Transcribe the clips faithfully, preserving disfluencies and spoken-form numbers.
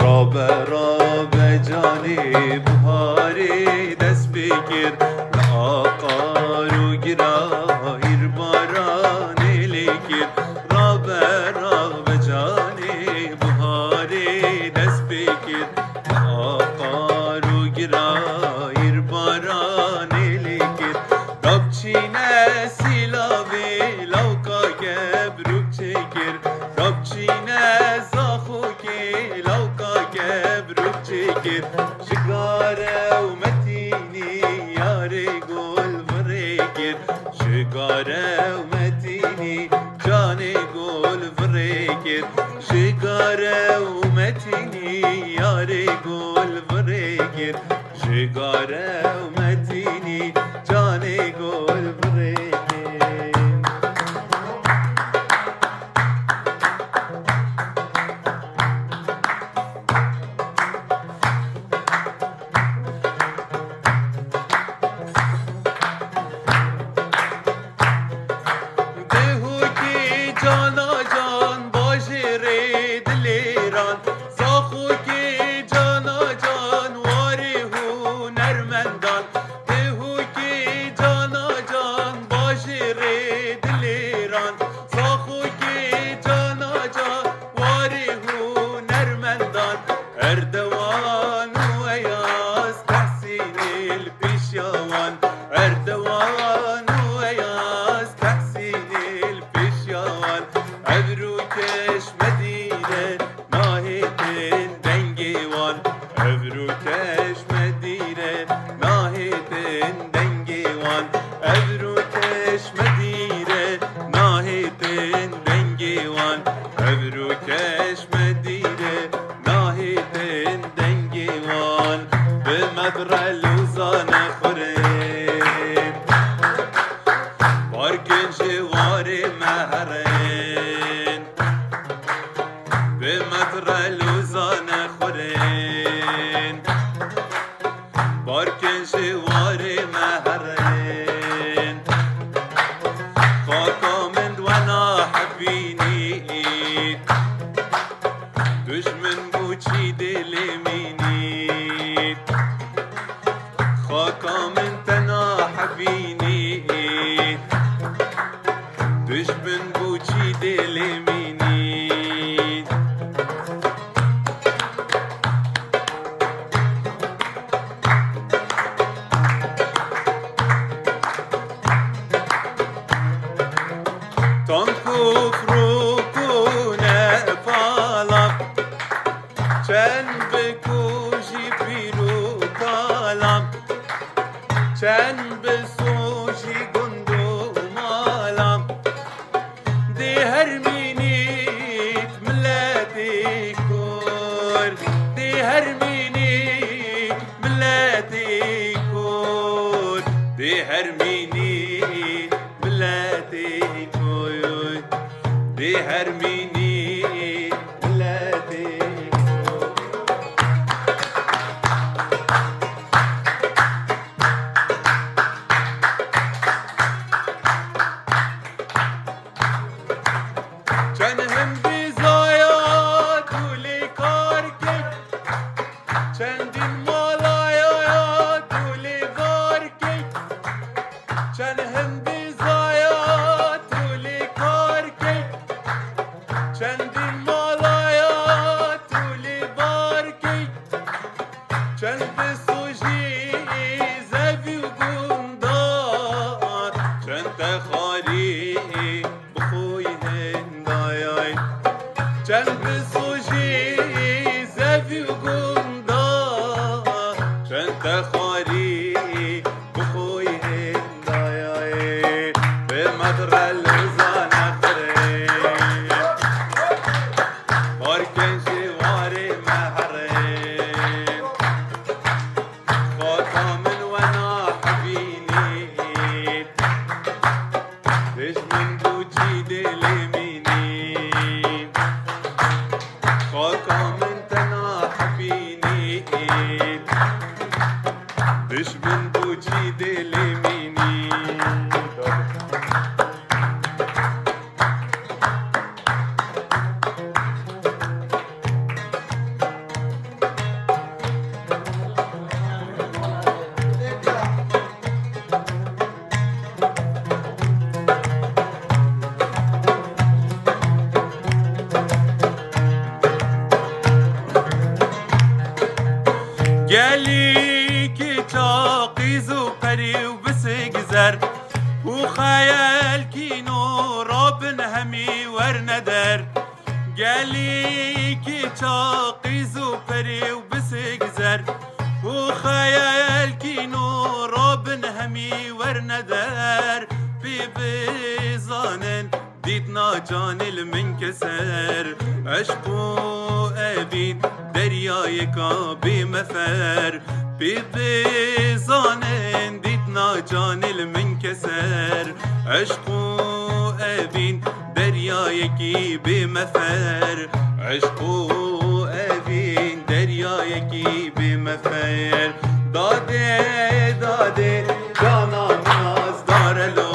Rabe, rabe canê biharê dest pê kir, li aqar û gira hîr baranê lê kir. Rabe, rabe canê biharê dest pê kir, li aqar û gira hîr baranê lê kir. Rabçîne sîlavê lawka kebrûk çêkir, rabçîne zaxokê lawka kebrûk çêkir. Ji gare û metînî yarê gol virê kir, ji gare û metînî canê gol virê kir, ji gare û metînî yarê gol virê kir. Ji gare û metînî canê gol virêkê. Dehokê cana can bajêrê dilêran, Saxokê cana can warê hunermendan, Dehokê cana can bajêrê dilêran, Saxokê cana can warê hunermendan. Erdewan û Eyaz Tehsînê li pêşiya wan, Erdewan û Eyaz Tehsînê li pêşiya wan. Evro keş me dîre nahêtin dengê wan. Evro keş me dîre nahêtin dengê wan. Evro keş me dîre nahêtin dengê wan. Evro keş me dîre nahêtin dengê wan. Bi me bi rel û zane xurên, barkin ji warê me herin. Bi me bi rel û zane xurên, barkin ji warê me herin. Xaka min di wena hevînî, dujmin bo çî dê lê mînî. Xaka min tena hevînî, dujmin bo çî dê lê mînî. Tank û firokûne pala, çend bi kojî pîr û kalan, çend bi sojî gund û malan. Dê her mînîk miletê kor, dê her mînîk miletê kor, dê her mînîk miletê kor, dê her mînîk miletê kor. Çend hindî zaya tu lê kar key, çendîn malaya ya tu lê var key. Çend hindî zaya tu lê kar key, çendîn malaya tu lê var key. Çend bi sojî zevî û gunda, çend te xwarî bi xwe hindayay. Çend bi sojî zevî û gunda, çend te xwarî bi xwe hindayay. Bi me re li zane xirê, barkên ji warê me herê. Xaka min wena hevînî, dijmin bo çî dê lê mînî. Xaka min tena hevînî, dijmin bo çî dê lê mînî. hemî werne der. Gelî ki çaqîz û perê û bisik zer û xeyelkîn û rabin hemî werne der. Pê bizanin dît nacanê li min keser. Eşq û evîn deryayeka bê mefer. Pê bizanin dît nacanê li min keser. Eşq û evîn deryayekî bê mefer. Eşq û evîn deryayekî bê mefer. Dadê, dadê, cana min nazdar e lo.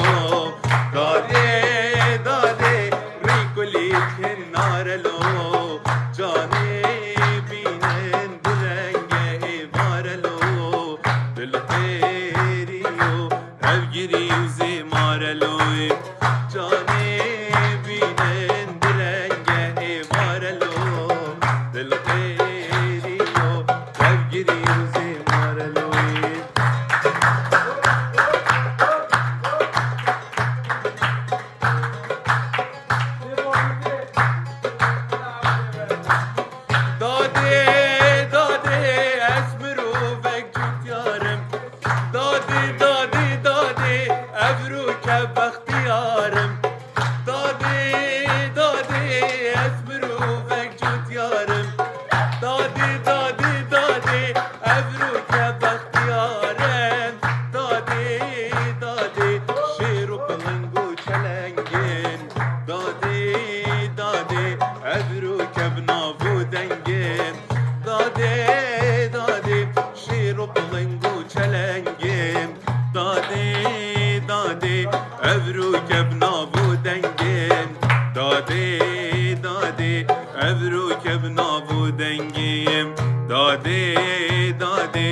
Dadê, dadê, rîkulî kin nar e lo. Canê bînin dilenge êvar e lo. Dilxêrî yo, evgirî û zêmar e lo. Canê bînin dilenge êvar e lo. Dilxêrî yo, evgirî û zêmar e lo. Dadê, dadê, ez mirovek cûtiyar im. Dadê, dadê, dadê, evroke bextiyar im. Dadê, dadê, ez mirovek cûtiyar im. Dadê, dadê, dadê, evroke bextiyar im. Dadê, dadê, şêr û piling û çelengên. Dadê, dadê, evroke bi nav û dengên. Dadê, dadê, şêr û piling û çelengên. Dadê, dadê, evroke bi nav û dengên. Dadê, dadê, evroke bi nav û dengên. Dadê, dadê,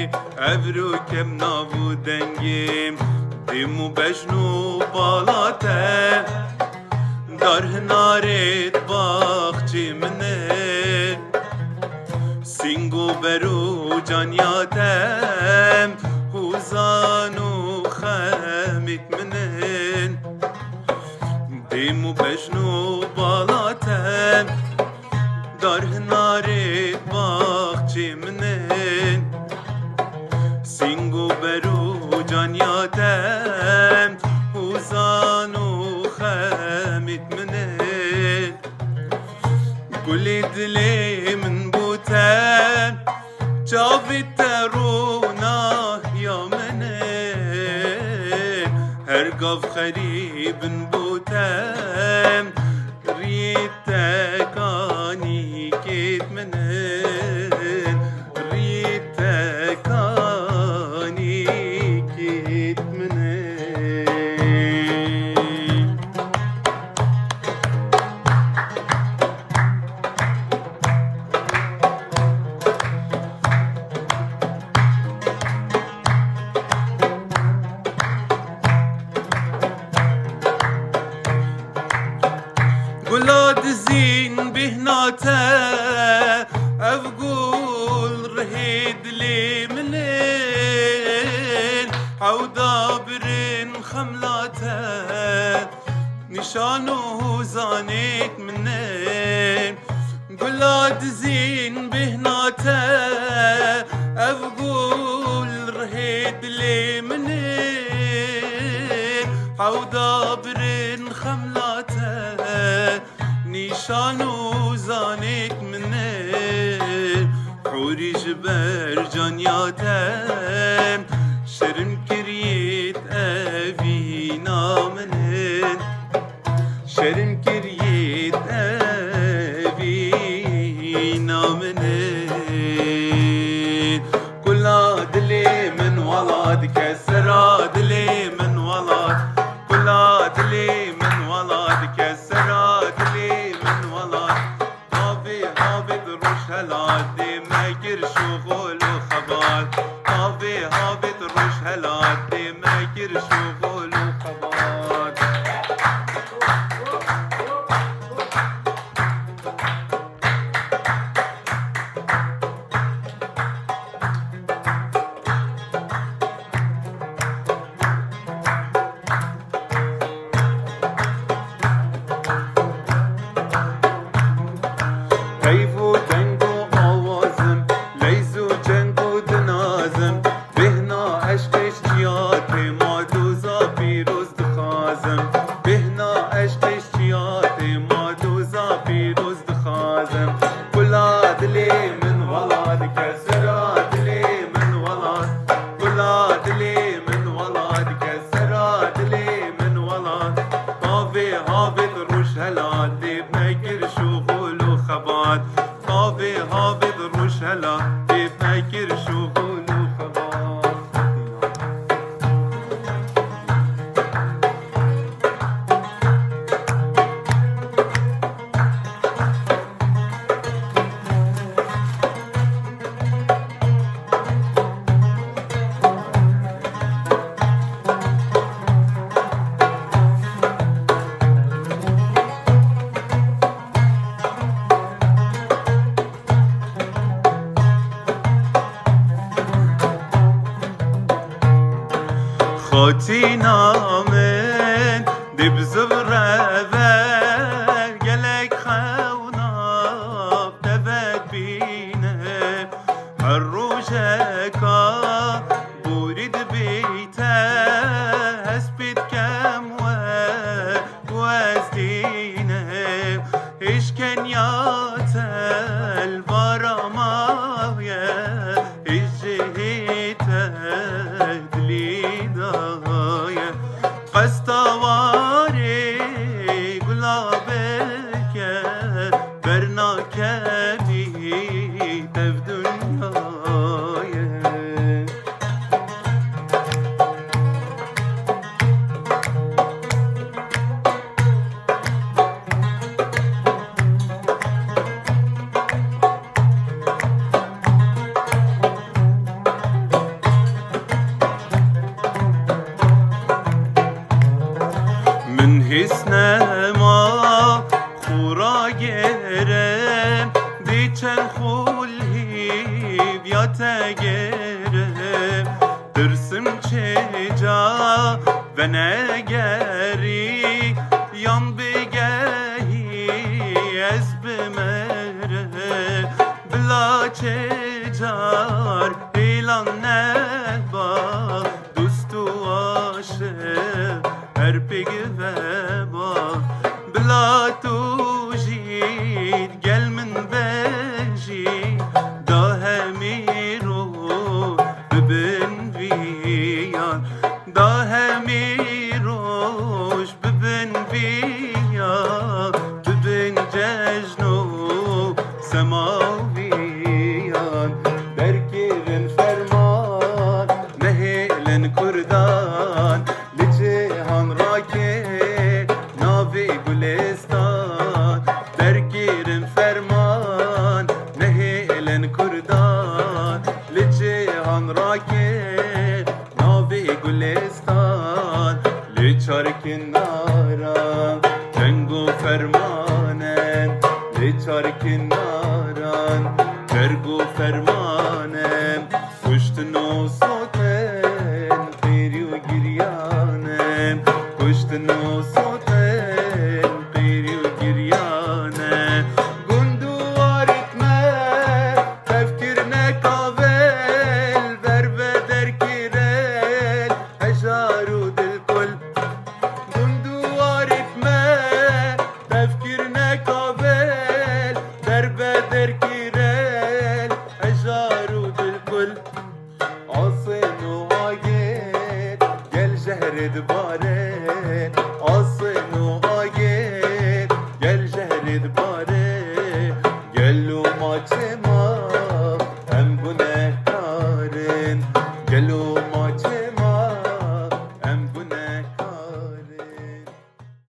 evroke bi nav û dengên. Dêm û bejn û bala te. Dar hinarê baxçê min e. Sîng û ber û canya te, hûzan û xemît min in. Dêm û bejn û bala te, dar hinarê baxçê min in. Sîng û ber û canya te, hûzan û xemît min in. Gulê dilê min bû te, çavê te ronahiya min e. Her gav xerîbin bû te, rîyê te kanîkêt min in. Rîyê te kanîkêt min in. Gula dizîn bêhna te, ev gul rihê dilê min in. Hewda birin xemla te, nîşan û hûzanêk min in. Gula dizîn bêhna te, ev gul rihê dilê min in. Hewda birin xemla te, nîşan û zanêk min e. Hûrî ji ber canya te, şerm kiriyêt evîna min in. Şerm kiriyêt evîna min in. Kula dilê min wala dike, sera dilê min wala. Kula dilê min wala dike, sera dilê min wala. Havê havêt roj helat dê me kir şuxul û xebat. Havê havêt roj helat dê me kir şuxul û xebat. Dê me kir şuxul û xebat, havê havê di roj hela, dê me kir şuxul û xebat. Xatîna min dê bi zivre ve gelek xew nav te vedbîne. Her rojeka borî dibîte, hespî dikem we ku ez dîne. Hêj kenya te li vara maye, hêj cihê te dilî daye. Qesta warê gulabeke, bernakevî tev dinyayê. Min hês nema xwe ragerim, dê çend xulhî viya te gerim. Tirsim çêca venegerî, yan bêgehî ez bimerim. Bila çêcar hêlan neba, dost û aşiq her pêk veba. Bila tu jî gel min bejî, da hemî roj bibin viyan, da hemî roj bibin viya, bibin cejn û semaviyan. Derkirin ferman, nehêlin kurdan, li cîhan rake navê gulistan. Derkirin ferman, nehêlin kurdan, li cîhan rake navê gulistan. Li çar kinaran çeng û fermanen, li çar kinaran çeng û fermanen, kuştin û